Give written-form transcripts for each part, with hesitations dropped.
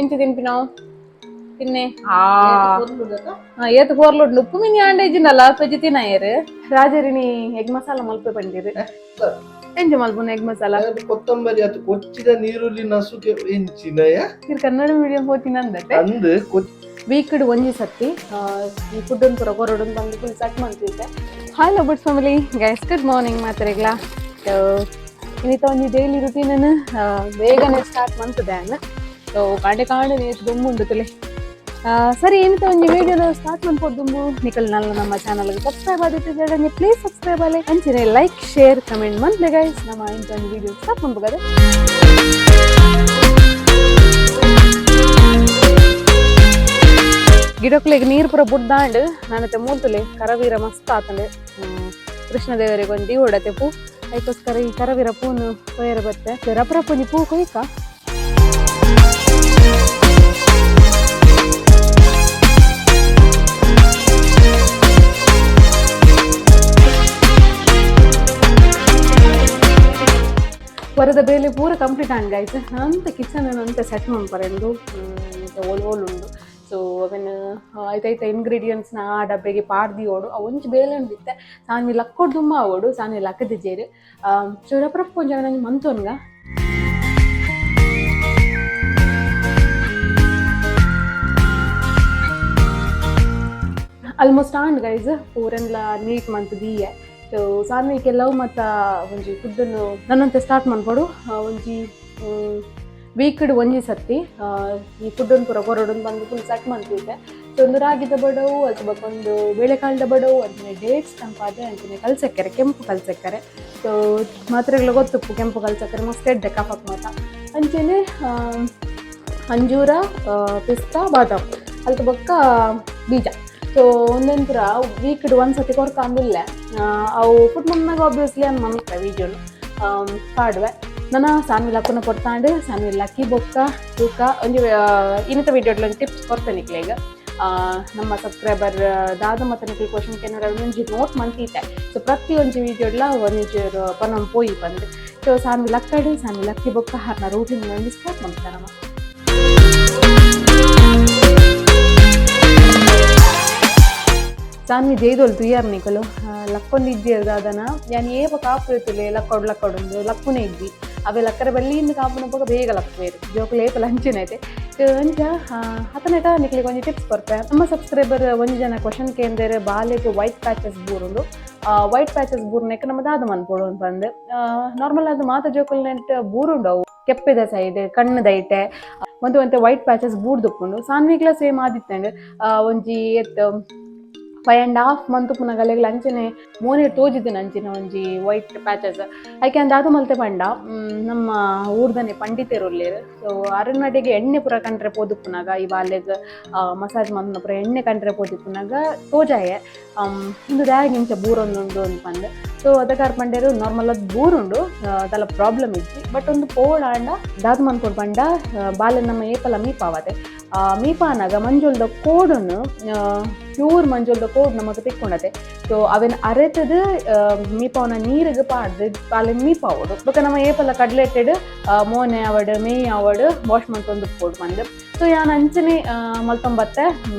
ಎಂಚ ತಿನ್ಪಿನವು ತಿನ್ನೆ ಆ ಏತ್ ಪೋರ್ಲುಂಡು ಉಪ್ಪು ಮಿನಿ ಆಂಡ ಇಜ್ಜಿಂಡಲ್ಲ ಪೆಜ್ಜಿ ತಿನಾಯೆರ್ ರಾಜರಿನಿ ಎಗ್ ಮಸಾಲ ಮಲ್ಪೆ ಪಂಡಿರು. ಎಂಚ ಮಲ್ಪುನ ಎಗ್ ಮಸಾಲ? ಕೊತ್ತಂಬರಿ ಅದು ಕೊಚ್ಚಿದ ನೀರುಳ್ಳಿ ನಸುಕೆ ಎಂಚಿನಯ. ಇರ್ ಕನ್ನಡ ಮೀಡಿಯಂ ಪೋತಿನ ಅಂದತೆ. ಅಂದ್. ವೀಕ್ಡ್ ಒಂಜಿ ಸತ್ತಿ ಈ ಫುಡ್ ಪೂರ ಕೊರೊಡು ಬಂದು ಫುಲ್ ಸೆಟ್ ಮಂತಿದ್ದೆ. Hi lovers family, guys, good morning ಮಾತ್ರೆಗ್ಲಾ. ಇನ್ನಿತ ಒಂಜಿ ಡೈಲಿ ರುಟೀನ್ ಬೇಗನೆ ಸ್ಟಾರ್ಟ್ ಮಂತದೆ ಅನ್ನ. ಸೊ ಕಾಂಡೆ ಕಾಂಡೆ ನೇತ್ ದುಂಬುಂಡು ತುಲೆ. ಸರಿ, ಏನಿತ ಒಂಜಿ ವಿಡಿಯೋನ ಸ್ಟಾರ್ಟ್ ಮನ್ಪೊಡು ದುಂಬು ನಿಕಲ್ ನಲ್ಲ ನಮ್ಮ ಚಾನಲ್ ಸಬ್ಸ್ಕ್ರೈಬ್ ಆದಿತ್ತು ಪ್ಲೀಸ್ ಸಬ್ಸ್ಕ್ರೈಬ್ ಆಲೆ, ಅಂಚನೆ like share comment ಮಂತ್ಲೆ guys. ನಮ್ಮ ಇಂತ ಒಂಜಿ ವಿಡಿಯೋ ಸ್ಟಾರ್ಟ್ ಮನ್ಪುಗದೆ. ಗಿಡಕ್ಲೆಗ್ ನೀರು ಪೂರ ಬುಡ್ದಾಂಡ್ ನಾನತ್ತೆ ಮೂಲ್ತುಲೆ ಕರವೀರ ಮಸ್ತ್ ಆತಂಡೆ. ಕೃಷ್ಣದೇವರಿಗೆ ಒಂದು ಓಡತೆ ಪೂ, ಅದಕ್ಕೋಸ್ಕರ ಈ ಕರವೀರ ಪೂನು ಕೊಯ್ಯರ ಬತ್ತೆ. ರಪ್ರಪ್ಪ ಒಂಜಿ ಪೂ ಕೊಯ್ಕ. ವರದ ಬೇಲೆ ಪೂರ ಕಂಪ್ಲೀಟ್ ಆಂಡ್ ಗೈಸ್. ಅಂತ ಕಿಚನ್ ಅಂತ ಸೆಟ್ ಮನ್ಪರೆಂದು ಓಲ್ ಓಲ್ ಉಂಡು. ಸೊ ಅವೆನ್ ಐತೈತ ಇಂಗ್ರೀಡಿಯೆಂಟ್ಸ್ನ ಆ ಡಬ್ಬೆಗೆ ಪಾಡ್ದಿಯೋಡು. ಅವು ಒಂಜಿ ಬೇಲೆ ಉಂಡಿತ್ತೆ, ಸಾನ್ವಿ ಲಕ್ಕೊಡು ದುಮ್ಮ ಆವೋಡು, ಸಾನ್ವಿ ಲಕ್ಕದಿಜೇರು. ಸೊ ರಪ್ರಪ್ಪ ಒಂಜಿ ಅವನ ಮಂತೊನ್ಗ. Almost and guys, ಪೂರೆನ್ಲ neat month ದೀಯೆ. So Saanvi ಕೆಲವು ಮತ್ತ ಒಂಜಿ ಫುಡ್ಡನ್ನು ನನ್ನಂತೆ ಸ್ಟಾರ್ಟ್ ಮನ್ಪೊಡು. ಒಂಜಿ ವೀಕ್ಡ್ ಒಂಜಿ ಸತ್ತಿ ಈ ಫುಡ್ಡನ್ನು ಪೂರ ಕೊರೊಡು ಬಂದು ಫುಲ್ ಸೆಟ್ ಮಂತಿದ್ದೆ. ಸೊ ಒಂದು ರಾಗಿದ ಬಡವು, ಅಥವಾ ಒಂದು ಬೇಳೆಕಾಳ್ದ ಬಡವು, ಅಂಚನೆ ಡೇಟ್ಸ್ ತಂಪಾದೆ, ಅಂಚನೆ ಕಲ್ಸಕ್ಕರೆ, ಕೆಂಪು ಕಲ್ಸಕ್ಕರೆ. ಸೊ ಮಾತ್ರೆಗಳ ಗೊತ್ತುಪ್ಪು, ಕೆಂಪು ಕಲ್ಸಕ್ಕರೆ ಮಸ್ತ್ ಎಡ್ಡೆ ಕಫಕ್ ಮಾತ. ಅಂಚನೆ ಅಂಜೂರ, ಪಿಸ್ತಾ, ಬಾದಾಮ್, ಅಲ್ತ ಬೊಕ್ಕ ಬೀಜ. ಸೊ ಒಂದೊಂದು ಪೂರ ವೀಕ್ಡ್ ಒಂದು ಸತಿ ಕೊರ್ಕಂದಿಲ್ಲ. ಅವು ಫುಡ್ ಮನ್ನಾಗ ಆಬ್ವಿಯಸ್ಲಿ ಅನ್ ಮನ್ಪೆ ವೀಡಿಯೋನು ಪಾಡುವೆ. ನನ್ನ ಸಾನ್ವಿ ಲಕ್ಕುನ ಕೊಡ್ತಾಂಡು. ಸಾನ್ವಿ ಲಕ್ಕಿ ಬೊಕ್ಕ ತೂಕ ಒಂಜಿ ಇನ್ನಿತ ವೀಡಿಯೋಡ್ಲ ಒಂದು ಟಿಪ್ಸ್ ಕೊಡ್ತೇನೆ ನಿಕ್ಲೆಗ್. ನಮ್ಮ ಸಬ್ಸ್ಕ್ರೈಬರ್ ದಾದ ಮತ್ತೆ ನಿಕ್ಲೆ ಕ್ವಶನ್ ಕೆನರ ಒಂಜಿ ನೋಟ್ ಮಂತೀತೆ. ಸೊ ಪ್ರತಿ ಒಂಜಿ ವೀಡಿಯೋಡ್ಲ ಒಂಜಿ ಪನೊಂದು ಪೋಯಿ ಬಂದು. ಸೊ ಸಾನ್ವಿ ಲಕ್ಕಡು, ಸಾನ್ವಿ ಲಕ್ಕಿ ಬೊಕ್ಕ ಹರ್ನ ರೂಟಿನ್ ಒಂಜಿ ಸ್ಟಾರ್ಟ್ ಮಾಡ್ತಾರಮ್ಮ. ಸಾನ್ವಿ ಜೈದೋಲ್ ತುಯ್ಯಾರ್ ನಿಕಲು ಲಕ್ಕೊಂದು ಇಜ್ಜಿ ದಾದನ ಯಾನ್ ಏಪ ಕಾಪು ಇತ್ತುಲೆ ಲಕ್ಕೊಡು ಲಕ್ಕೊಡುಂದು ಲಕ್ಕುನೆ ಇಜ್ಜಿ. ಅವೆ ಲಕ್ಕರ ಬಲ್ಲಿಂದ ಕಾಪುನ ಪೋಗ ಬೇಗ ಲಕ್ಕುವೇರು ಜೋಕುಲು ಏಪ ಲಂಚಿನ ಐತೆ ಅಂಚ. ಅತನೆಟ ನಿಕ್ಲಿಗೆ ಒಂಜಿ ಟಿಪ್ಸ್ ಕೊರ್ಪೆ. ನಮ್ಮ ಸಬ್ಸ್ಕ್ರೈಬರ್ ಒಂಜಿ ಜನ ಕ್ವಶನ್ ಕೇಂದರೆ, ಬಾಲೆಗ್ ವೈಟ್ ಪ್ಯಾಚಸ್ ಬೂರುಂಡು, ವೈಟ್ ಪ್ಯಾಚಸ್ ಬೂರ್ನೆಕ್ ನಮ್ಮ ದಾದ ಮನ್ಪೊಡು ಅಂತ ಬಂದು. ನಾರ್ಮಲ್ ಆದ್ ಮಾತ ಜೋಕುಲ್ ನೆಟ್ ಬೂರುಂಡು ಅವು. ಕೆಪ್ಪಿದ ಸೈಡ್ ಕಣ್ಣು ದೈಟೆ ಒಂತೆ ಒಂತೆ ವೈಟ್ ಪ್ಯಾಚಸ್ ಬೂರ್ದುಪ್ಪುಂಡು. ಸಾನ್ವಿಗ್ಲ ಸೇಮ್ ಆದಿತ್ತಂಡ್. ಒಂಜಿ ಎತ್ 5.5 ಮಂತ್ ಪುನಗ ಅಲೆಗ್ಲ ಅಂಚನೆ ಮೋನೆ ತೋಜಿದಿನ ಅಂಚಿನ ಒಂಜಿ ವೈಟ್ ಪ್ಯಾಚಸ್. ಐಕೆ ಅಂದಾದ ಮಲ್ತೆ ಪಂಡ, ನಮ್ಮ ಊರ್ದನೆ ಪಂಡಿತೆರು ಉಲ್ಲೆರ್. ಸೊ ಅರನಡೆಗೆ ಎಣ್ಣೆ ಪೂರ ಕಂಡ್ರೆ ಪೋದುಪ್ಪುನಗ, ಈ ಬಾಲೆಗ್ ಮಸಾಜ್ ಮಲ್ಪುನ ಪೂರ ಎಣ್ಣೆ ಕಂಡ್ರೆ ಪೋದಿಪ್ಪುನಗ ತೋಜಾಯೆ, ಉಂದು ದಾಯೆಗ್ ಇಂಚ ಬೂರೊಂದುಂಡು ಅಂದ್ ಪಂದ್. ಸೊ ಅದಕ್ಕಾರ್ ಪಂಡೆರು, ನಾರ್ಮಲ್ ಅದ್ ಬೂರುಂಡು, ದಾಲ ಪ್ರಾಬ್ಲಮ್ ಇಜ್ಜಿ, ಬಟ್ ಒಂದು ಪೋಡಾಂಡ ದಾದ ಮನ್ಪೊಡು ಪಂಡ, ಬಾಲೆ ನಮ್ಮ ಏಪಲ ಮೀಪಾವತೆ. ಮೀಪಾನಾಗ ಮಂಜೊಲ್ದ ಕೋಡುನು, ಪ್ಯೂರ್ ಮಂಜೊಲ್ದ ಕೋಡ್ ನಮಕ್ ತಿಕ್ಕೊಂಡತೆ. ಸೊ ಅವೆನ್ ಅರೆತದ್ ಮೀಪಾವನ ನೀರಿಗೆ ಪಾಡ್ದು ಬಾಲೆನ್ ಮೀಪಾವೊಡು. ಬೊಕ ನಮ್ಮ ಏಪಲ ಕಡ್ಲೆಟ್ಟೆಡ್ ಮೋನೆ ಆವಡ್ ಮೇಯ್ ಆವಡ್ ವಾಶ್ ಮಲ್ತೊಂದು ಉಪ್ಪೊಡು ಪಂದ್. ಸೊ ಯಾನ್ ಅಂಚನೆ ಮಲ್ತೊಂಬತ್ತೆ.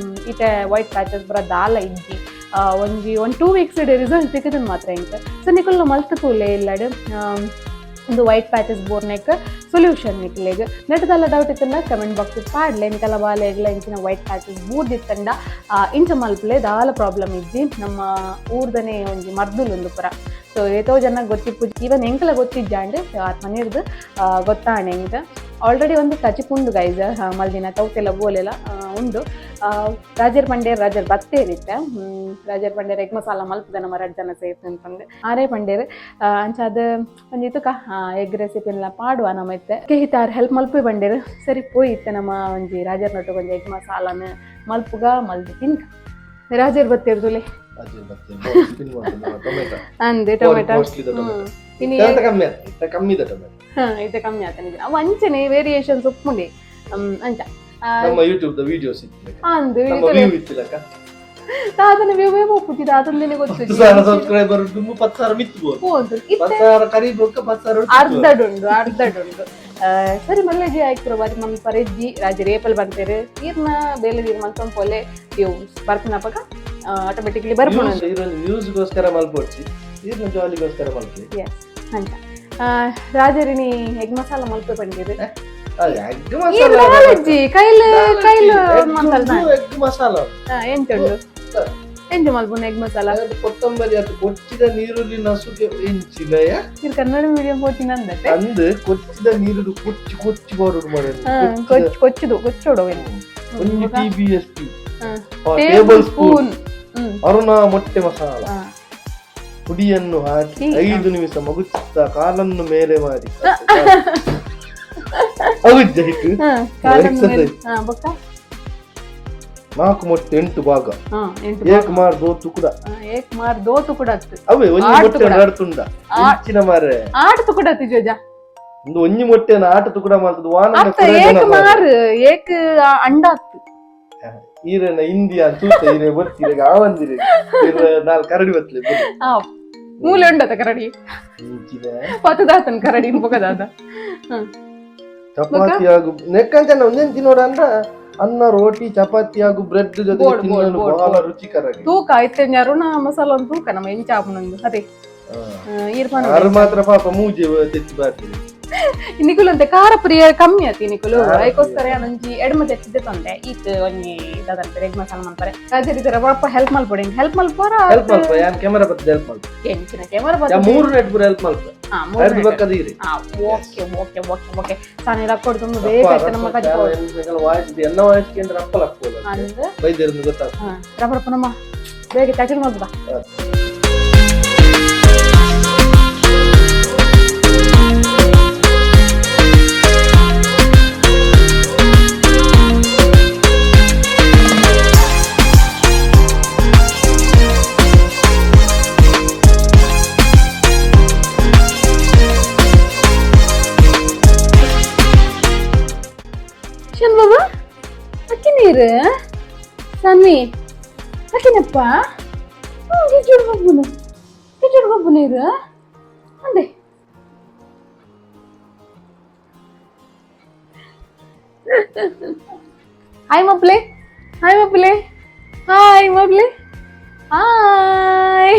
ಇತ್ತೆ ವೈಟ್ ಪ್ಯಾಚಸ್ ಪೂರ ದಾಲ ಇಜ್ಜಿ. ಒಂಜಿ 1-2 ವೀಕ್ಸ್ ರಿಸಲ್ಟ್ ತಿಕ್ಕುದುಂಡು ಮಾತ್ರ ಎಂಕ್. ಸೊ ನಿಕುಲು ಮಲ್ತ್ ತೂಲೆ ಇಲ್ಲಡ್, ಒಂದು ವೈಟ್ ಪ್ಯಾಚಸ್ ಬೋರ್ನೆಕ್ ಸೊಲ್ಯೂಷನ್ ನಿಕ್ಲೆಗ್. ನೆಟ್ದಲ್ಲ ಡೌಟ್ ಇತ್ತಂಡ ಕಮೆಂಟ್ ಬಾಕ್ಸ್ ಪಾಡ್ಲೆ. ನಿಕಲ ಬಾಲೆಗ್ಲ ಇಂಚಿನ ವೈಟ್ ಪ್ಯಾಚಸ್ ಬೂರ್ದಿತ್ತಂಡ ಇಂಚ ಮಲ್ಪಲೆ, ದಾಲ ಪ್ರಾಬ್ಲಮ್ ಇಜ್ಜಿ. ನಮ್ಮ ಊರ್ದನೆ ಒಂಜಿ ಮರ್ದುಲು ಉಂದು ಪೂರ. ಸೊ ಏತೋ ಜನ ಗೊತ್ತಿಪ್ಪುಜಿ, ಈವನ್ ಎಂಕಲ ಗೊತ್ತಿಜ್ಜಾಂಡ್. ಆತ್ ಮನೆರ್ದು ಗೊತ್ತಾಂಡ್ ಎಂಕ್. ಆಲ್ರೆಡಿ ಒಂದು ಕಚಿಪುಂಡು ಗೈಸ್, ಮಲ್ದಿನ ತೌತೆಲ್ಲ ಬೋಲೆಲ್ಲ ಉಂಡು. ರಾಜರ್ ಪಂಡೇರ್, ರಾಜರ್ ಬತ್ತೇರಿತ್ತೆ. ರಾಜರ್ ಪಂಡೇರ್ ಎಗ್ ಮಸಾಲ ಮಲ್ಪದ ನಮ್ಮ ರಡ್ಡ್ ಜನ ಸೇರ್ಸ್ ಅಂತಂದು ಆರೇ ಪಂಡೇರ್. ಅಂಚಾದ ಒಂಜಿ ತುಕ ಎಗ್ ರೆಸಿಪಿನ್ಲ ಪಾಡುವ ನಮ್ಮ ಇತ್ತೆ ಕೆಹಿತಾರ್ ಹೆಲ್ಪ್ ಮಲ್ಪೆ ಬಂಡೇರ್. ಸರಿ ಪೋಯಿ, ಇತ್ತೆ ನಮ್ಮ ಒಂಜಿ ರಾಜರ್ ನೊಟ್ಟುಗ್ ಒಂಜಿ ಎಗ್ ಮಸಾಲನ್ ಮಲ್ಪುಗ, ಮಲ್ದು ತಿನ್ಕ. ರಾಜರ್ ಬತ್ತೇರ್ದುಲೆ. ಟೊಮೆಟೊ. ಅಂದೆ ಟೊಮೆಟೊ. ಮೋಸ್ಟ್ಲಿ ಹ್ಮ್. ಇನಿ ಟೊಮೆಟೊ ಕಮ್ಮಿ ಆಯ್ತು, ಇತ್ತ ಕಮ್ಮಿ ಇದೆ ಟೊಮೆಟೊ. ಹಾ, ಇತ್ತೆ ಕಮ್ಮಿ ಆತನ. ಅವು ಅಂಚನೆ ವೇರಿಯೇಷನ್ಸ್ ಉಪ್ಪುಂಡೆ ಅಂಚ. ನಮ್ಮ YouTube the videos ಇತ್ತು. ಅಂದು. ನಮ್ಮ ವ್ಯೂ ಇತ್ತಿಲ್ಲಕ್ಕ. ತಾತನ ವ್ಯೂ ಒಪ್ಪುತ್ತಿದ್ದ ಅದೊಂದೇನೆ ಗೊತ್ತು. 10,000 ಸಬ್ಸ್ಕ್ರೈಬರ್ ತುಂಬ 10,000 ಮಿತ್ತು ಬೋದು. ಹೋದು ಇತ್ತೆ. 10,000 ಕರಿಬೇಕು, 10,000. ಅರ್ಧಡುಂಡು, ಅರ್ಧಡುಂಡು. ಸರಿ ಮಲ್ಲೆಜಿ ಆಯ್ತು ಬಾರಿ ಮನ್ಪರೆ ಇಜ್ಜಿ ರಾಜಿ ರೇಪಲ್ ಬಂತೇರು ಈರ್ನ ಬೇಲೆ ನೀರು ಮಲ್ತೊಂದು ಪೋಲೆ ಇವು ಬರ್ಪಿನಪಗ ಆಟೋಮೆಟಿಕ್ಲಿ ಬರ್ಪುಣ. ಇದೊಂದು ವ್ಯೂಸ್ಗೋಸ್ಕರ ಮಲ್ಪೊಡ್ಚಿ, ಈರ್ನ ಜಾಲಿಗೋಸ್ಕರ ಮಲ್ಪಿ. ಎಸ್, ಅಂತ ರಾಜರಿನಿ ಎಗ್ ಮಸಾಲ ಮಲ್ಪೆ ಪಂಡಿರು. ಎಗ್ ಮಸಾಲ. ನಾಲೆಜ್ಜಿ ಕೈಲ್ ಕೈಲ್ ಮಸಾಲ. ಎಗ್ ಮಸಾಲ. ಎಂಚುಂಡು? ಎಂಚ ಮಲ್ಪುನ ಎಗ್ ಮಸಾಲ? ಕೊತ್ತಂಬರಿ ಅದು ಕೊಚ್ಚಿದ ನೀರುಳ್ಳಿ ನಸುಕೆ ಎಂಚಿನಯ. ಇದು ಕನ್ನಡ ಮೀಡಿಯಂ ಹೋತಿನ ಅಂದತೆ. ಅಂದ್ ಕೊಚ್ಚಿದ ನೀರುಡು ಕೊಚ್ಚಿ ಕೊಚ್ಚಿ ಬಾರುಡು ಮಾರ್ರೆ. ಕೊಚ್ಚ್ ಕೊಚ್ಚುದು ಕೊಚ್ಚೋಡು. ಒಂಜಿ T B S T table spoon Aruna ಮೊಟ್ಟೆ ಮಸಾಲ ಪುಡಿಯನ್ನು ಹಾಕಿ 5 ನಿಮಿಷ ಮಗುಚುತ್ತಾ ಕಾಲನ್ನು ಮೇಲೆ ಮಾಡಿ ಅಗುಜ್ಜ ಹಿಟ್ಟು. ಬೊಕ್ಕ? ನಾಲ್ಕು ಮೊಟ್ಟೆ ಎಂಟು ಭಾಗ. ಎಂಟು. ಏಕ್ ಮಾರ್ ದೋ ತುಕುಡ. ಏಕ್ ಮಾರ್ ದೋ ತುಕುಡ. ಅವೇ ಒಂಜಿ ಆಟ್ ಮೊಟ್ಟೆ ತುಕುಡ. ನಡ್ತುಂಡ ಹೆಚ್ಚಿನ ಮಾರೆ. ಆಟ್ ತುಕುಡ ಜೋಜ. ಒಂದು ಒಂಜಿ ಮೊಟ್ಟೆನ ಆಟ ತುಕುಡ ಮಾಡ್ತದೆ ವಾನ. ಅತ್ತ, ಏಕ್ ಮಾರ್ ಏಕ್ ಅಂಡ ಅತ್ತು. ಈರೆನ ಇಂಡಿಯಾ ತೂತ ಈರೆ ಬರ್ತೀರ ಆವಂದಿರೆ ಈರ ನಾಲ್ ಕರಡಿ ಬತ್ಲೆ. ಆ ಮೂಲೆ ಉಂಡತ ಕರಡಿ. ಇಂಚಿನ. ಪತದಾತನ್ ಕರಡಿ ಬೊಕದಾದ. ಚಪಾತಿ ಆಗು ನೆಕ್ಕಂತ ಒಂದೇನ್ ತಿನ್ನೋಡ ಅಂದ್ರ ಅನ್ನ ರೋಟಿ ಚಪಾತಿ ಹಾಗೂ ಬ್ರೆಡ್ ಜೊತೆ ಬೋಡ್, ಬೋಡ್, ತಿನ್ನಲು ಬೋಡ್. ಬಹಳ ರುಚಿಕರ. ತೂಕ ಇತ್ತೆ ಅರುಣ ಮಸಾಲ ಒಂದು ತೂಕ ನಮ್ಮ ಎಂಚ ಆಪುನೊಂದು ಅದೇ ಈರ್ಪಣ. ಆರು ಮಾತ್ರ ಪಾಪ ಮೂಜೆ ತೆಚ್ಚಿ ಬಾರ್ತೀರಿ. ನಿಕುಲು ಖಾರ ಪ್ರಿಯ ಕಮ್ಮಿ ಆತಿ ನಿಕುಲು. ಐಕೋಸ್ಕರ ಒಂಜಿ ಎಡ್ಮ ತೆಚ್ಚಿದ್ದೆ ತೊಂದೆ ಈತ್ ಒಂಜಿ ದಾದಂತಾರೆ ಎಗ್ ಮಸಾಲ ಮನ್ಪರೆ ರಾಜರಿ ತರ ಪಾಪ ಹೆಲ್ಪ್ ಮಲ್ಪೊಡಿ, ಹೆಲ್ಪ್ ಮಲ್ಪೋರ. ಹೆಲ್ಪ್ ಮಲ್ಪ, ಯಾನ್ ಕ್ಯಾಮರಾ ಬರ್ತದೆ, ಹೆಲ್ಪ್ ಮಲ್ಪ. ಎಂಚಿನ ಕ್ಯಾಮರಾ? ಯಾ ಮೂರು ನೆಟ್ ಪೂರ ಹೆಲ್ಪ್ ಮಲ್ಪ. ಅರ್ಧ ಬಕ್ಕದ ಇರಿ. Okay okay okay okay ಸಾನಿ ರಕ್ಕೊಡು ತುಂಬ ಬೇಕಾಯ್ತು ನಮ್ಮ ಕಜ್ಜಿ. ವಾಯ್ಸ್ ಎನ್ನ ವಾಯ್ಸ್ ಕೇಂದ್ರ ಅಪ್ಪಲ ಹಾಕ್ಬೋದ. ಅಂದ್ರೆ ಬೈದೇರ್ದು ಗೊತ್ತಾಗ್ತದೆ. ಹಾ, ರಪ್ಪ ನಮ್ಮ ಬೇಗ ತಟಿಲ್ ಮಲ್ಪುಗ. ಶನ್ ಬಾಬಾ ಅಕ್ಕಿ ನೀರು ಸನ್ನಿ ಅಕ್ಕಿನಪ್ಪ ಗಿಜ್ಜುಡು ಬಬ್ಬುನು ಗಿಜ್ಜುಡು ಬಬ್ಬು ನೀರು ಅಂದೆ. ಹಾಯ್ ಮಪ್ಲೆ, ಹಾಯ್ ಮಪ್ಲೆ, ಹಾಯ್ ಮಪ್ಲೆ, ಹಾಯ್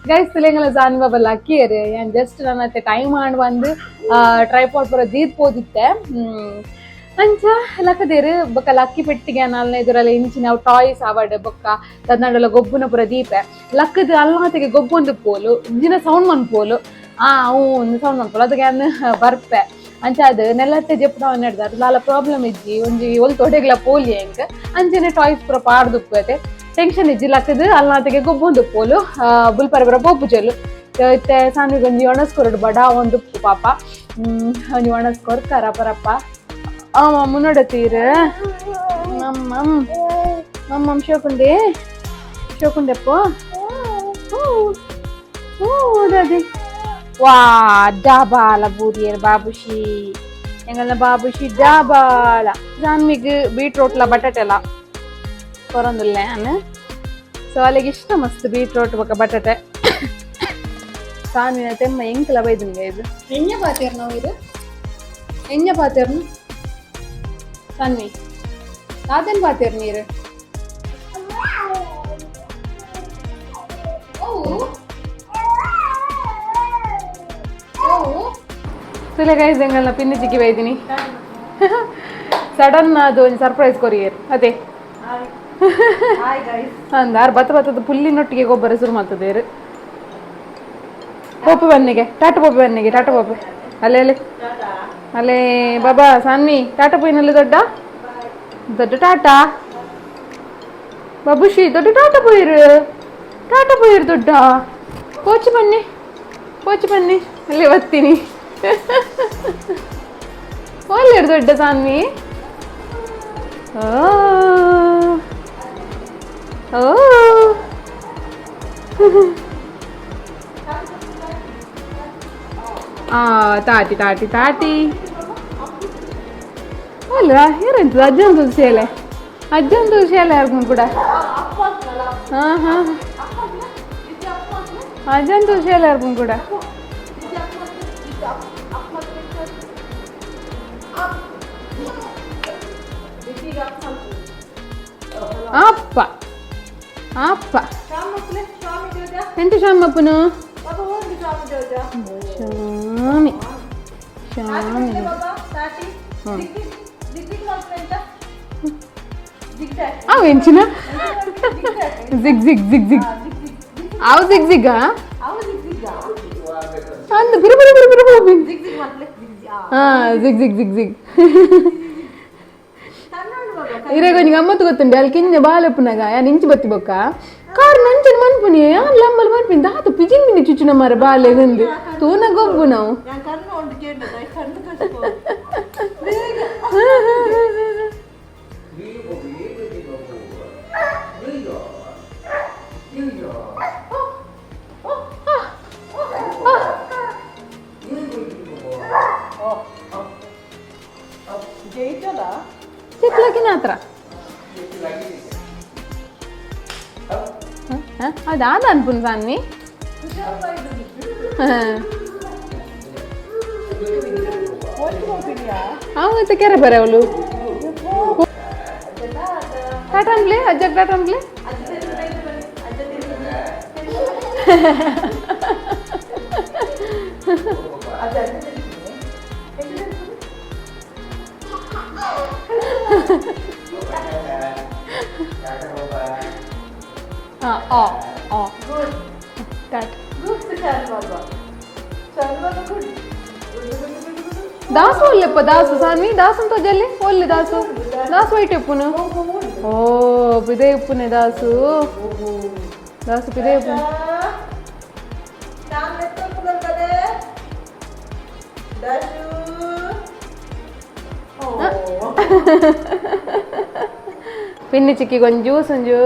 ಗೈಸ್. ತುಲೆಂಗಲ ಜಾನ್ ಬಾಬಾ ಲಕ್ಕಿಯರ್ ಯಾನ್ ಜಸ್ಟ್ ನನ್ನ ಟೈಮ್ ಆಂಡ್ ಬಂದು ಟ್ರೈಪಾಡ್ ಪೂರ ದೀದ್ ಪೋದಿತ್ತೆ. ಅಂಚ ಲಕ್ಕದೇರು ಬೊಕ್ಕ ಲಕ್ಕಿ ಪೆಟ್ಟಿಗೆ ನಾಲ್ನೇ ಇದ್ರಲ್ಲ ಇಂಚಿನ ಅವು ಟಾಯ್ಸ್ ಆವಡ್ ಬೊಕ್ಕ ತದ್ನಾಡಲ ಗೊಬ್ಬುನ ಪೂರ ದೀಪೆ. ಲಕ್ಕದ ಅಲ್ಲಾತಿಗೆ ಗೊಬ್ಬೊಂದು ಪೋಲು ಇಂಚಿನ ಸೌಂಡ್ ಮನ್ಪೋಲು. ಆ ಅವು ಒಂದು ಸೌಂಡ್ ಮನ್ಪೋಲು ಅದಕ್ಕೆ ಅನ್ನ ಬರ್ಪೆ. ಅಂಚ ಅದು ನೆಲತ್ತೆ ಜೆಪ್ಪುನ ನಡ್ದು ಅದು ಲಾಲ ಪ್ರಾಬ್ಲಮ್ ಇಜ್ಜಿ. ಒಂಜಿ ಒಲ್ ತೊಡೆಗ್ಲ ಪೋಲಿ ಎಂಕ್ ಅಂಚನೆ ಟಾಯ್ಸ್ ಪೂರ ಪಾಡ್ದುಪ್ಪತೆ, ಟೆನ್ಷನ್ ಇಜ್ಜಿ. ಲಕ್ಕದು ಅಲ್ನಾತಿಗೆ ಗೊಬ್ಬೊಂದು ಪೋಲು ಬುಲ್ಪರ ಬರ ಪೋಪು ಚೆಲ್ಲು. ಇತ್ತೆ ಸಾನ್ವಿಗ್ ಒಂಜಿ ಒಣಸ್ ಕೊರಡು ಬಡ ಒಂದು ಪಾಪ. ಒಂಜಿ ಒಣಸ್ ಕೊರ್ತಾರ ಪರಪ್ಪ ಅವ ಮುನ್ನಡತೀರ. ನಮ್ಮಮ್ ನಮ್ಮಮ್ ಶೋಕುಂಡೆ ಶೋಕುಂಡೆಪ್ಪ. ಓ ದಾದಿ ವಾ ಡಾಬಾಲ ಬೂರಿಯರ್ ಬಾಬುಷಿ ಎಂಗಲ್ನ ಬಾಬುಷಿ ಡಾಬಾಲ. ಜಾನ್ವಿಗ್ ಬೀಟ್ರೋಟ್ಲ ಬಟಾಟೆಲ ಕೊರೊಂದುಲ್ಲೆ ಅನ್. ಸೊ ಅಲ್ಲಿಗೆ ಇಷ್ಟ ಮಸ್ತ್ ಬೀಟ್ರೋಟ್ ಬೊಕ ಬಟಾಟೆ. ಸಾನ್ವಿನ ತೆಮ್ಮ ಎಂಕಲ ಬೈದುಂಗೆ ಇದು. ಎಂಜ ಪಾತೇರ್ ನಾವು ಇದು ಎಂಜ ಪಾತೇರ್ನು ಸಾನ್ವಿ ತಾತನ್ ಪಾತೇರ್ ನೀರು. ಓ ಓ ತುಲೆ ಗೈಸ್, ಎಂಗಲ್ನ ಪಿನ್ನಿ ಚಿಕ್ಕಿ ಬೈದಿನಿ. ಸಡನ್ ಅದು ಒಂದು ಸರ್ಪ್ರೈಸ್ ಕೊರಿಯರ್ ಅದೇ. ಅಂದ ಆರು ಬತ್ತ ಬತ್ತದ ಪುಲ್ಲಿನೊಟ್ಟಿಗೆ ಗೊಬ್ಬರ ಶುರು ಮಾಡ್ತದೇರು. ಪೋಪು ಬನ್ನಿಗೆ ಟಾಟಾ, ಪೋಪು ಬನ್ನಿಗೆ ಟಾಟಾ ಪೋಪು. ಅಲ್ಲೇ ಅಲ್ಲೇ ಅಲ್ಲೇ ಬಾಬಾ ಸಾನ್ವಿ ಟಾಟಾ ಪೋಯಿನಲ್ಲಿ ದೊಡ್ಡ ದೊಡ್ಡ ಟಾಟಾ ಬಾಬುಷಿ ದೊಡ್ಡ ಟಾಟಾ ಪೋಯಿರು, ಟಾಟಾ ಪೋಯಿರು ದೊಡ್ಡ. ಕೋಚಿ ಬನ್ನಿ, ಕೋಚಿ ಬನ್ನಿ, ಅಲ್ಲೇ ಬರ್ತೀನಿ. ಒಳ್ಳೆ ದೊಡ್ಡ ಸಾನ್ವಿ. ಓ ಓ ಆ ತಾಟಿ ತಾಟಿ ತಾಟಿ ಅಲ್ಲ ಏನೆಂತದ ಅಜ್ಜಂದು ಸೇಲೆ, ಅಜ್ಜಂದು ಸೇಲೆ ಯಾರಿಗೂ ಕೂಡ. ಹಾ ಹಾ ಅಜ್ಜಂದು ಸೇಲೆ ಯಾರಿಗೂ ಕೂಡ. ಅಪ್ಪ ಅಪ್ಪ ಎಂತ ಶಾಮಪ್ಪನು? ಶಾಮಿ ಶಾಮಿ. ಅವು ಎಂಚಿನ zig zig zig zig. ಅವು ಜಿಗ್ ಜಿಗ್ ಅಂದು ಬಿರು ಬಿರು ಬಿರು ಬಿರು ಬಿರು. ಹಾ, zig zig zig zig. ಇರಾಗ ಒಂಜಿ ಗಮ್ಮತ್ತು ಗೊತ್ತುಂಡೆ. ಅಲ್ಲಿ ಕಿಂಜ ಬಾಲೆಪ್ಪುನಾಗ ಯಾನ್ ಇಂಚಿ ಬತ್ತಿ ಬೊಕ್ಕ ಕಾರ್ ನಂಚನ ಮನ್ಪುನಿ, ಯಾನ್ ಲಮ್ಮಲ್ ಮನ್ಪಿನಿ ದಾತ ಪಿಜಿನ್ ಮಿನಿ ಚುಚ್ಚುನ ಮಾರ ಬಾಲೆ ಗುಂದು ತೂನ ಗೊಬ್ಬು ನಾವು. ಚಿಕ್ಲಕಿನ ಹತ್ರ ಅದಾದ ಅನ್ಪುನ್ ಸಾನ್ವಿ. ಅವು ಕೆರೆ ಬರ ಅವಳು. ಟಾಟಾ ಅನ್ಲೆ ಅಜ್ಜಗ್, ಟಾಟಾ ಅನ್ಲೆ. ಆ ಆ ಆ ಟಾಟಾ. ದಾಸು ಒಲ್ಲೆಪ್ಪ ದಾಸು. ಸಾನ್ವಿ, ದಾಸು ಅಂತ ಜಲ್ಲಿ ಒಲ್ಲೆ ದಾಸು. ದಾಸು ಐಟ್ ಎಪ್ಪುನು? ಓ, ಪಿದೆ ಉಪ್ಪುನೆ ದಾಸು. ದಾಸು ಪಿದೆ ಉಪ್ಪುನೆ. ಪಿನ್ನಿ ಚಿಕ್ಕಿಗೆ ಒಂದು ಜ್ಯೂಸ್ ಒಂಜು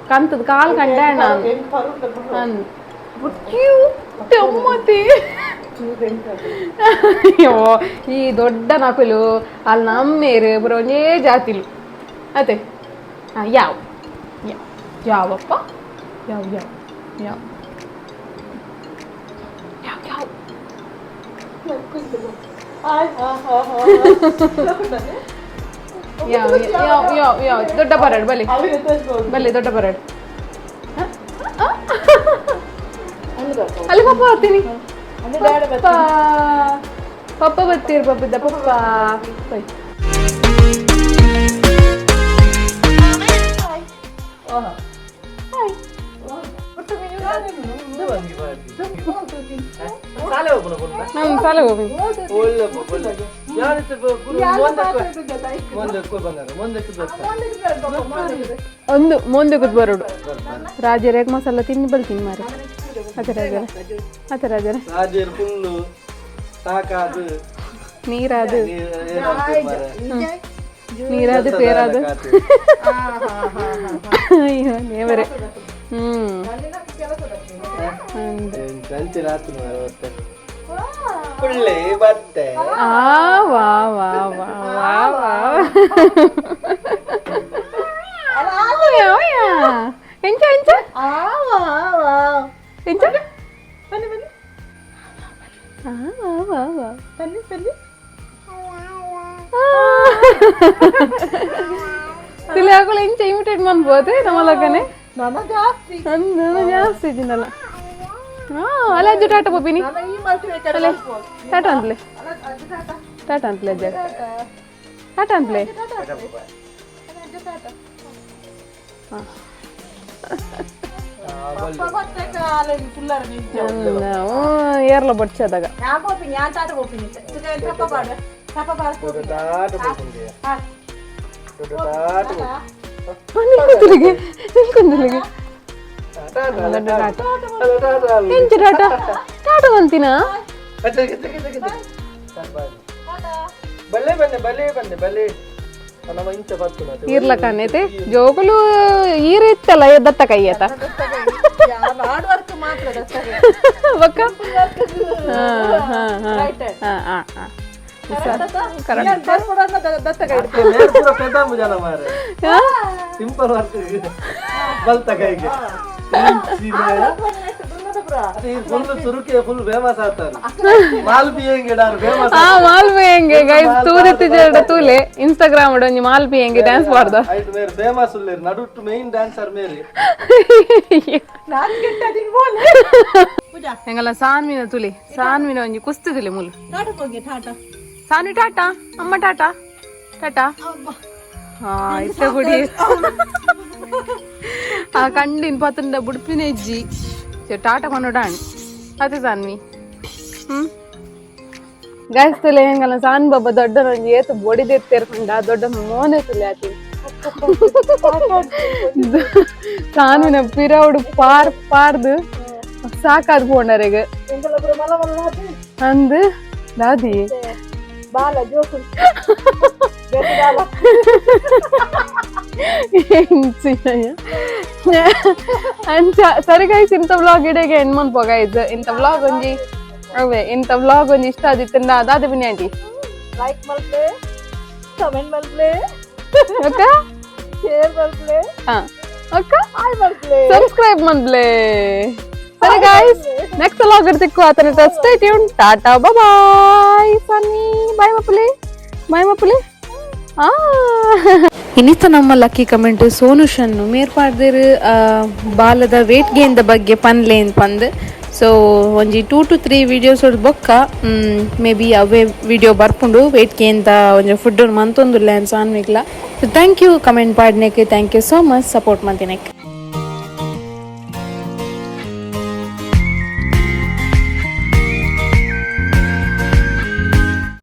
ಕಂತದ ಕಾಲು ಕಂಡೆ ಅಣ್ಣ ಕ್ಯೂಟ್ ಅಮ್ಮತಿ. ಅಯ್ಯೋ, ಈ ದೊಡ್ಡ ನಕುಲು ಅಲ್ಲಿ ನಮ್ಮೇರು ಪುರ ಒಂಜೇ ಜಾತಿಲು ಅತ್ತೆ. ಹಾಂ, ಯಾವ ಯಾವ ಯಾವಪ್ಪ? ಯಾವ ಯಾವ ಯಾವ ಯಾವ ಯಾವ ಯಾವ ಯಾವ ಯಾವ ಯಾವ? ದೊಡ್ಡ ಪರಡು ಬಲಿ ಬಲಿ, ದೊಡ್ಡ ಪರಡು. ಅಲ್ಲಿ ಪಪ್ಪ ಬರ್ತೀನಿ. ಪಪ್ಪ ಪಪ್ಪ ಬರ್ತೀರಿ. ಪಪ್ಪಿದ್ದ ಪಪ್ಪ ಬೈ. ನಮ್ಮ ಸಾಲೆ ಹೋಗಿ. ಒಳ್ಳೆ ಒಳ್ಳೆ ಯಾರಿತ್ತು? ಮುಂದಕ್ಕೆ ಬಂಗಾರ, ಮುಂದಕ್ಕೆ ಬರ್ತಾರೆ. ಒಂದು ಮುಂದೆ ಕೂತ್ ಬರೋಡು. ರಾಜರ ಮಸಾಲ ತಿನ್ನಿ ಬಲ್ತೀನಿ ಮಾರೆ. ಅದೇ ರಾಜರ, ಅದೇ ರಾಜರ. ರಾಜರು ಫುಲ್ಲು ಸಾಕಾದು. ನೀರಾದು ನೀರಾದು ಪೇರಾದು. ಅಯ್ಯೋ ದೇವರೇ. ಹ್ಮ್. ಒಳ್ಳೆ ಬತ್ತೆ. ಆ ವಾ ವಾ ವಾ ವಾ ವಾ. ಎಂಚ ಎಂಚ ಎಂಚ? ಆ ವಾ ವಾ ವಾ. ತಿಳಿ ಎಂಚ ಇಮಿಟೇಟ್ ಮಾಡ್ಬೋದೆ ನಮ್ಮಲಗನೆ. ಜಾಸ್ತಿ. ನನ್ನ ಜಾಸ್ತಿ ಇದ್ದೀನಲ್ಲ. ಹಾ, ಅಲ್ಲ ಅಜ್ಜು ಟಾಟಾ ಪಪ್ಪಿನಿ. ಅಲ್ಲೇ ಟಾಟಾ ಅಂತಲೇ, ಟಾಟಾ ಅಂತಲೇ ಅಜ್ಜ, ಟಾಟಾ ಅಂತಲೇ. ಏರ್ಲ ಬಡ್ಚದಾಗ. ನಿಲ್ಕೊಂತಲಿಗೆ ನಿಲ್ಕೊಂತಲಿಗೆ. ಎಂಚ ಟಾಟಾ ಟಾಟಾ ಅಂತೀನಾ? ಬಲ್ಲೆ ಬಂದೆ, ಬಲ್ಲೆ ಬಂದೆ, ಬಲ್ಲೆ ನಮ್ಮ ಇಂಚ ಬರ್ತದೆ. ಇರ್ಲಕ್ಕನ್ನೈತೆ ಜೋಕುಲು ಈರು ಇತ್ತಲ್ಲ ದತ್ತ ಕೈ ಆತ. ಹಾರ್ಡ್ ವರ್ಕ್ ಮಾತ್ರ. ಬಕ್ಕ ಹಾ ಹಾ ಹಾ ಹಾ ಹಾ. ಜನ ಮಾರೆ, ಸಿಂಪಲ್ ವರ್ಕ್ ಬಲ್ತ ಕೈಗೆ. ಫುಲ್ ಸುರುಕೆ ಫುಲ್ ಫೇಮಸ್ ಆಗ್ತಾರೆ. ಮಾಲ್ಪಿಯಂಗೆ ಫೇಮಸ್. ಆ ಮಾಲ್ಪಿ ಹೆಂಗೆ ಗೈಸ್ ತೂದಿತ್ತಿಜೆರಡ ತೂಲೆ. ಇನ್ಸ್ಟಾಗ್ರಾಮ್ ಒಂಜಿ ಮಾಲ್ಪಿ ಹೆಂಗೆ ಡ್ಯಾನ್ಸ್ ಮಾಡ್ದ. ಆಯ್ತು, ಮೇರೆ ಫೇಮಸ್ ಉಲ್ಲೇರು. ನಡುಟ್ಟು ಮೈನ್ ಡ್ಯಾನ್ಸರ್ ಮೇರೆ. ನಾನು ಕೆಟ್ಟ ತಿನ್ಬೋಲೆ. ಎಂಗಲ ಸಾನ್ವಿನ ತುಲಿ, ಸಾನ್ವಿನ ಒಂಜಿ ಕುಸ್ತಿದಿಲ್ಲ ಮೂಲು. ಟಾಟ ಹೋಗಿ ಟಾಟ. ಸಾನ್ವಿ ಟಾಟಾ, ಅಮ್ಮ ಟಾಟಾ ಟಾಟಾ. ಹಾ, ಇತ್ತ ಗುಡಿ ಆ ಕಂಡಿನ ಪತ್ತಂಡ ಬುಡ್ಪಿನ ಇಜ್ಜಿ. ಟಾಟಾ ಕೊನೋಡಾಣ್ ಅದೇ ಸಾನ್ವಿ. ಗೈಸ್, ತುಲೆ ಹೆಂಗಲ್ಲ ಸಾನ್ ಬಾಬಾ ದೊಡ್ಡ ಒಂಜಿ ಏತು ಬೊಡಿದೆತ್ತೇರ್ಕೊಂಡ ದೊಡ್ಡ ಮೋನೆ ತುಲೆ ಆತಿ. ಸಾನ್ವಿನ ಪಿರೌಡು ಪಾರ್ ಪಾರ್ದು ಸಾಕಾದ್ ಪೋಂಡರೆಗ್. ಎಂಕಲ ಪೂರ ಮಲ ಮಲ್ಲ ಆತು. ಅಂದ್ ದಾದಿ. ಬಾಲ ಜೋಕು ಬೇರೆ ಬಾಲ. ಅಂಚ ಸರಿ ಗೈಸ್, ಇಂಥ ವ್ಲಾಗ್ ಇಡೆಗೆ ಎಂಡ್ ಮನ್ಪೋ ಗೈಸ್. ಇಂಥ ವ್ಲಾಗ್ ಒಂಜಿ ಅವೇ ಇಂಥ ವ್ಲಾಗ್ ಒಂಜಿ ಇಷ್ಟ ಆದಿತ್ತಂಡ ಅದಾದ ಬಿನಿ ಆಂಟಿ. ಲೈಕ್ ಮಲ್ಪ್ಲೆ, ಕಮೆಂಟ್ ಮಲ್ಪ್ಲೆ. ಅಕ್ಕ. ಶೇರ್ ಮಲ್ಪ್ಲೆ. ಹಾ ಅಕ್ಕ. ಹಾಯ್ ಮಲ್ಪ್ಲೆ. ಸಬ್ಸ್ಕ್ರೈಬ್ ಮನ್ಪ್ಲೆ. ಸರಿ ಗೈಸ್, ನೆಕ್ಸ್ಟ್ ವ್ಲಾಗ್ ಇರ್ತಿಕ್ಕು ಆತನ. Stay tune, tata, bye. Sunny bye ಮಪ್ಪುಲಿ, ಬಾಯ್ ಮಪ್ಪುಲಿ. ಆ ಇನ್ನಿತ್ತ ನಮ್ಮ ಲಕ್ಕಿ ಕಮೆಂಟ್ ಸೋನು ಶನ್ನು ಮೇರ್ಪಾಡ್ದಿರು, ಬಾಲದ ವೇಟ್ ಗೇನ್ the ಬಗ್ಗೆ ಪನ್ಲೆ ಪಂದ್. ಸೊ ಒಂಜಿ 2 ಟು 3 ವಿಡಿಯೋಸ್ ಬೊಕ್ಕ ಮೇ ಬಿ ಅವೇ ವಿಡಿಯೋ ಬರ್ಪುಂಡು. ವೇಟ್ ಗೇನ್ the ಒಂಜಿ ಫುಡ್ ಮಂತೊಂದುಲ್ಲ ಸಾನ್ವಿಗ್ಲ. ಸೊ thank you comment ಪಾಡ್ನೆಕ್, thank you so much support ಮಂತಿನೆಕ್.